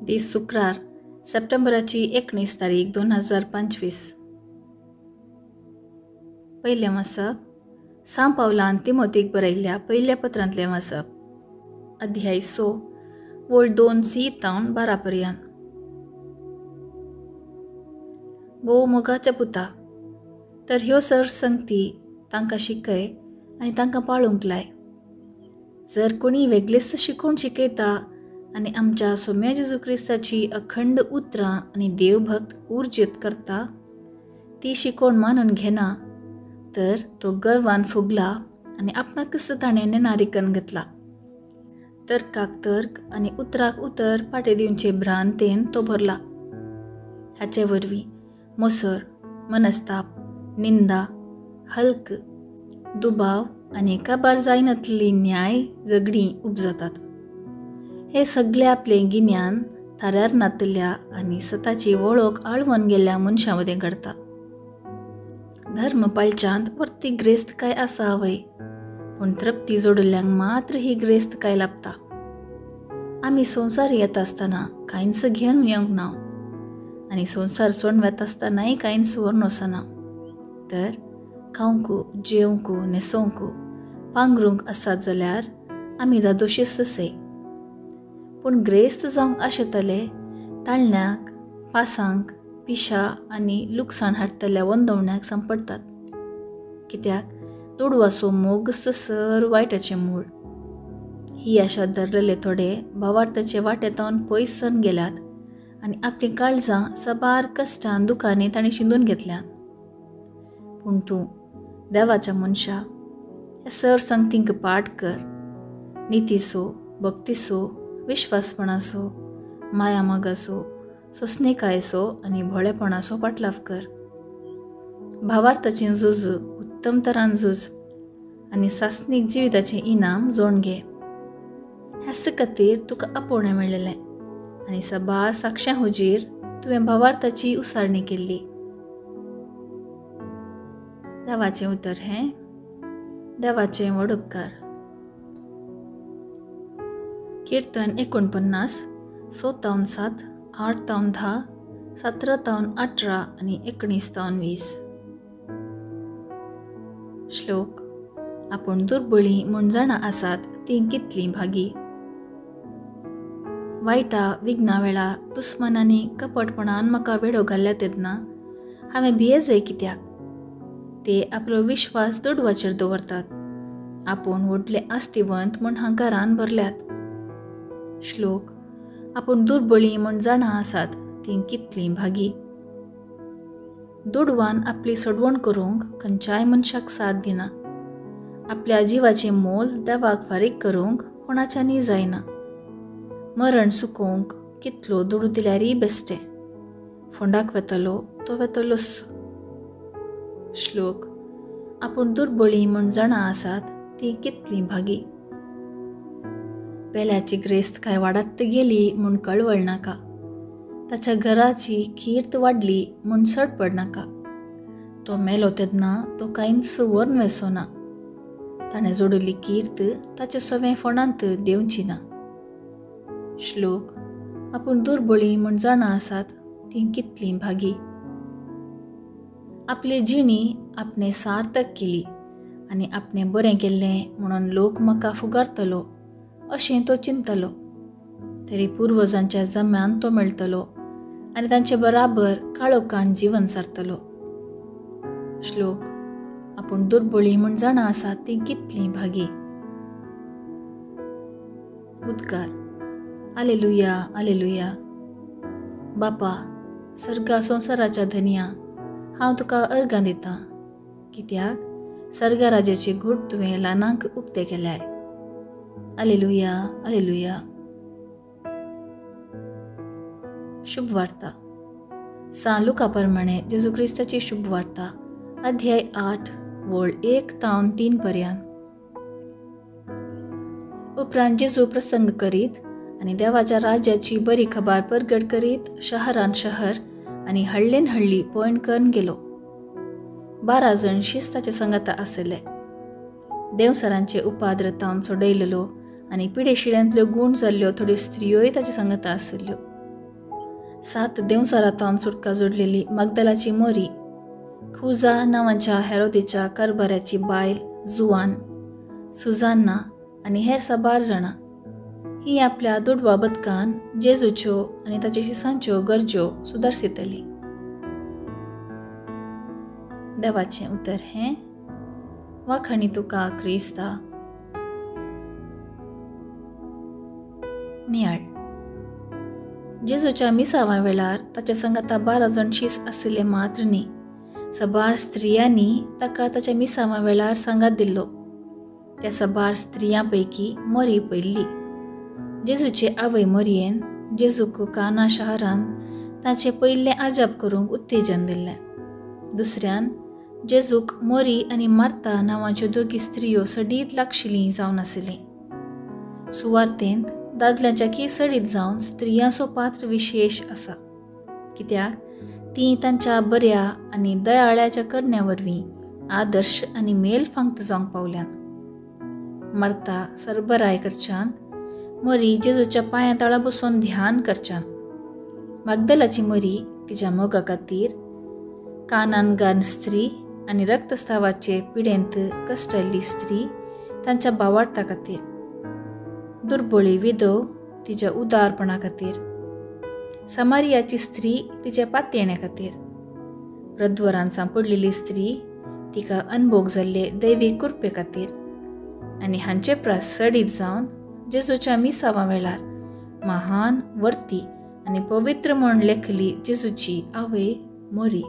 दीस शुक्रार सप्टेंबराची 19 तारीख 2025. पयलें वाचप सां पावलान तिमोतीक बरयल्ल्या पयल्या पत्रांतलें वाचप, अध्याय 6 वोळ 2 सी तावन 12 पर्यंत. भोव मोगाच्या पुता, तर ह्यो सर संगती तांकां शिकय आनी तांकां पाळूंक लाय. जर कोणी वेगळेच शिकोवन शिकयता आनी आमच्या सोम्या जेजू क्रिस्ताची अखंड उतरां आनी देवभक्त उर्जीत करता, ती शिकोवन मानून घेना, तर तो गर्वान फुगला आनी आपणाकच ताणें नेनारिकन घेतला. तर्काक तर्क आनी उतराक उतर पाटे दिवचे भ्रांतेन तो भरला. हाचे वरवीं मोसर, मनस्ताप, निंदा, हल्क, दुबाव आनी काबार जायनातली न्याय झगडीं उपजतात. हे सगळे आपले गिन्यान थाऱ्यार नातल्या आनी सताची वळख आळवून गेल्ल्या मनशां मदें घडता. धर्म पाळच्यांत वर्ती ग्रेस्तकाय आसा वय, पूण तृप्ती जोडिल्ल्यांक मात्र ही ग्रेस्तकाय लाभता. आमी संवसार येता आसतना कांयच घेवन येवंक ना आनी संवसार सोडून वेता आसतनाय कांयच व्हरून वचना. तर खावंक, जेवंक, न्हेसोवंक, पांगरूंक आसात जाल्यार आमी दादोशीच असे. पूण ग्रेस्त जावंक आशेतले ताळण्याक, पासांक, पिशा आनी लुकसाण हाडटल्या वंदवण्याक सांपडटात. कित्याक दुडवाचो मोग सर वायटाचें मूळ. ही आशा धरलेले थोडे भावार्थाचे वाटेतावन पयस सरून गेल्यात आनी आपलीं काळजां साबार कश्टान दुखांनी तांणी शिंदून घेतल्यात. पूण तूं देवाच्या मनशा, ह्या सर संगतींक पाठ कर. नितीचो, भक्तीचो, विश्वासपणाचो, मायामोगाचो, सोंसणीकायेचो आनी भोळेपणाचो पाटलाव कर. भावार्थाचें झूज उत्तम तरान झूज आनी सासणीक जिविताचें इनाम जोड घे. ह्याच खातीर तुका आपोवणें मेळ्ळेलें आनी साबार साक्षां हुजीर तुवें भावार्थाची उसारणी केल्ली. देवाचें उतर हें देवाचें व्हड उपकार. कीर्तन 49, 6 7, 8 10, 17 18 आनी 19 20. श्लोक. आपूण दुर्बळी म्हूण जाणा आसात तीं कितलीं भागी. वायटा विघ्ना वेळा दुस्मनांनी कपटपणान म्हाका वेडो घाल्ल्या तेन्ना हांवें भियेजय कित्याक? ते आपलो विश्वास दुडवाचेर दवरतात, आपूण व्हडले आस्तिवंत म्हूण हंकारान भरल्यात. श्लोक. आपूण दुर्बळी म्हूण जाणा आसात तीं कितलीं भागी. दुडवान आपली सोडवण करूंक खंयच्याय मनशाक साथ दिना. आपल्या जिवाचें मोल देवाक फारीक करूंक कोणाच्यानी जायना. मरण सुकोवंक कितलो दुडू दिल्यारय बेश्टें, फोंडाक वेतलो तो वेतलोच. श्लोक. आपूण दुर्बळी म्हूण जाणा आसात तीं कितलीं भागी. पेल्याची ग्रेस्तकाय वाडत गेली म्हूण कळवळ नाका, ताच्या घराची कीर्त वाडली म्हूण सडपड नाका. तो मेलो तेन्ना तो कांयच व्हरून वेसो ना, ताणें जोडिल्ली कीर्त ताचे सवें फोंडांत देंवची ना. श्लोक. आपूण दुर्बळी म्हूण जाणा आसात तीं कितलीं भागी. आपली जिणी आपणें सार्थक केली आनी आपणें बरें केल्लें म्हणून लोक म्हाका फुगारतलो अशें तो चिंतलो. तरी पुर्वजांच्या जम्यान तो मेळटलो आनी तांचे बराबर काळोखान जीवन सारतलो. श्लोक. आपूण दुर्बळी म्हूण जाणा आसात तीं कितलीं भागी. उद्गार. आलेलुया, आलेलुया. बापा, सर्गा संवसाराच्या धनया, हांव तुका अर्गां दितां, कित्याक सर्गा राजाची घूट तुवें ल्हानांक उक्ते केल्याय. आलेलुया, आलेलुया. शुभ वार्ता. सां लुका प्रमाणे जेजू क्रिस्ताची शुभ वार्ता, अध्याय 8 वोळ 1 तावन 3 पर्यंत. उपरांत जेजू प्रसंग करीत आनी देवाच्या राज्याची बरी खबर परगट करीत शहरान शहर आनी हळ्ळेन हळ्ळी पॉयंट करून गेलो. 12 जण शिस्ताचे संगाता आसले. देवसरांचे उपाद्र तावन सोडयलेलो आनी पिडेशिड्यांतल्यो गूण जाल्ल्यो थोड्यो स्त्रियोय ताच्या संगाता आसल्ल्यो. 7 देंवचारांतावन सुटका जोडलेली मगदलाची मोरी, खुजा नांवाच्या हेरोदीच्या कारभाऱ्याची बायल जुवान, सुजान्ना आनी हेर साबार जाणां ही आपल्या दुडवा बदकान जेजूच्यो आनी ताच्या शिसांच्यो गरज्यो सुदारसितली. देवाचें उतर हें. वाखाणी तुका क्रिस्ता. नियाळ. जेजूच्या मिसावा वेळार ताच्या संगाता 12 जाण शीस आशिल्ले मात्र न्ही, साबार स्त्रियांनी ताका ताच्या मिसावा वेळार सांगात दिल्लो. त्या साबार स्त्रियां पैकी मोरी पयल्ली. जेजूचे आवय मोरयेन जेजूक काना शहरांत ताचें पयलें आजाप करूंक उत्तेजन दिल्लें. दुसऱ्यान जेजूक मोरी आनी मार्ता नांवाच्यो दोगी स्त्रियो सडीत लागशिल्लीं जावन आशिल्लीं. सुवार्तेंत दादल्यांच्या की सडीत जावन स्त्रियांचो पात्र विशेश आसा, कित्याक तीं तांच्या बऱ्या आनी दयाळ्याच्या करण्या वरवीं आदर्श आनी मेल फांक्त जावंक पावल्यात. मार्ता सरबराय करच्यान, मोरी जेजूच्या पांयां तळा बसून ध्यान करच्यान, मागदलाची मोरी तिच्या मोगा खातीर, कानानगान स्त्री आनी रक्तस्रावाचे पिडेंत कश्टल्ली स्त्री तांच्या बावार्ता खातीर, दुर्बळी विधव तिच्या उदारपणा खातीर, समारियाची स्त्री तिच्या पातयेण्या खातीर, प्रद्वरान सांपडलेली स्त्री तिका अनभोग जाल्ले दैवीक कृपे खातीर आनी हांचे प्रास सडीत जावन जेजूच्या मिसावा वेळार महान वर्ती आनी पवित्र म्हूण लेखली जेजूची आवय मोरी.